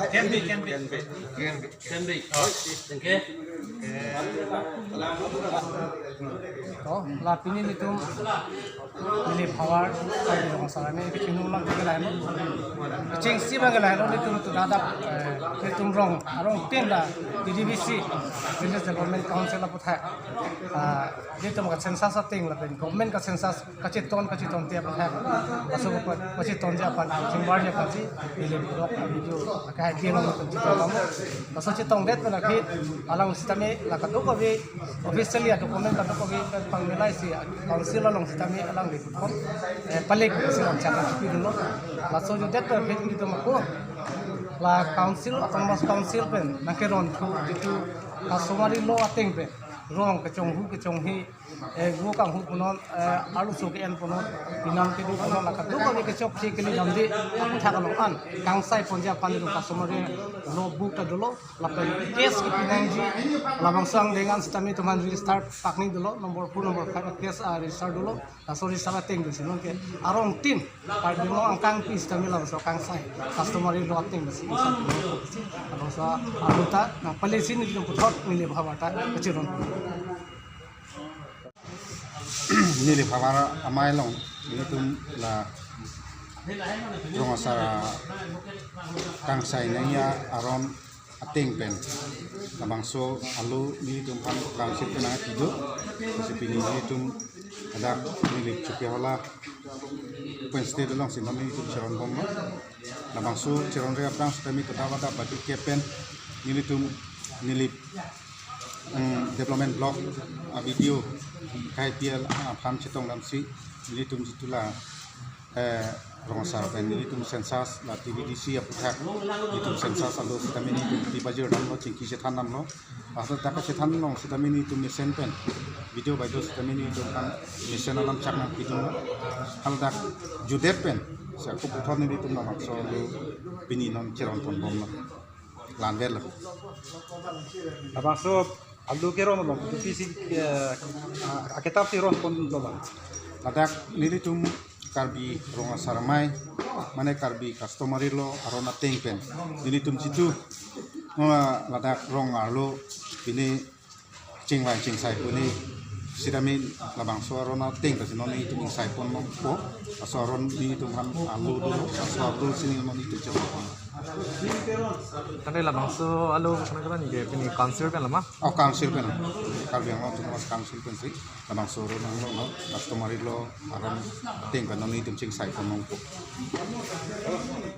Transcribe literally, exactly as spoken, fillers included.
Can be, can be. Can be. Oh, okay. Oh, la pini nelitum Nilip Havar, Karbi Rong Asar Amei, kachinung lang ke lahelo. Kachingsi abang ke lahelo, nelitum tu dadap, eh, nelitum rong, arong tin la, D D B C, Village Development Council aphuthak. Ah, nelitum ka census ateng lapen government ka census kacheton, kachetonte aphuthak. Laso ka, kachetonji aphan, chingbarji aphansi, Nilip Block a-video, kahai kilo nelitum chetong abang. Laso chetongdet pen aphi, alang sitame la kadokave, officially a-document kadokave pen pangmelaisi, council along sitame alangli puthot, eh, palik si lam chakra chipidunlo. Laso jutdet pen aphi nelitum ako la council, autonomous council pen nangkeronthu jitu customary law ateng pen rong kechonghu kechonghi, eh, vo kanghu punon, eh, arloso ke-en punon, pinam kedo punon, la kadokave kechokche kali damde aphuthak along an kangsai ponji aphan nelitum customary law book ta dolo. Lapen case kepi nangji, labangso angdeng an sitame nelitum aphan register pakni dolo, number four, number five case, ah, register dolo. Laso register ateng dosi nonke arong tin, Karbi Anglong angkangpi sitame labangso kangsai customary law ateng dosi, labangso arlo ta nangpalesi nelitum puthot Nilip Havar ta kachiron. Nilip Havar Amei along nelitum la rong asar kangsai nangji aron ateng pen labangso alo nelitum aphan council pen nangpido. Lasi pini nelitum ladak Nilip Chokihola pen state alongsi non nelitum cheron bomlo. Labangso cheronre aphrang sitame kadokave badi ke pen nelitum Nilip, mm, Development Block a-video kahai P L aphan chetong damsi nelitum jitu la, eh, rong asar pen nelitum census la T V D C aphuthak nelitum census alo sitame nelitum pi bajir damlo, chingki chethan damlo. Laso dak kachethan along sitame nelitum mesen pen, video baideo sitame nelitum aphan mesen alam chak nangpidunlo. Haladak jutdet pen si ako puthot nelitum labangso alo pini non cheron pon bomlo. Lanvet lo. Labangso alo keron along, T P C, eh, a-, aketap si ron ponlo bang. Ladak nelitum Karbi Rong Asar Amei, mane Karbi customary law aron ateng pen nelitum jitu, eh, ladak rong arlo pini chingvai chingsai puni sitame labangso aron ateng ta si non nelitum ingsai pon longpo. Laso aron nelitum aphan alo dolo, laso alo si non nelitum chepon. Tangte labangso alo kana kana ni ke pini council pen lo ma? Oh, council pen. Karbi Anglong Autonomous Council pensi labangso aron along, customary law aron ateng pen non nelitum chingsai pon longpo.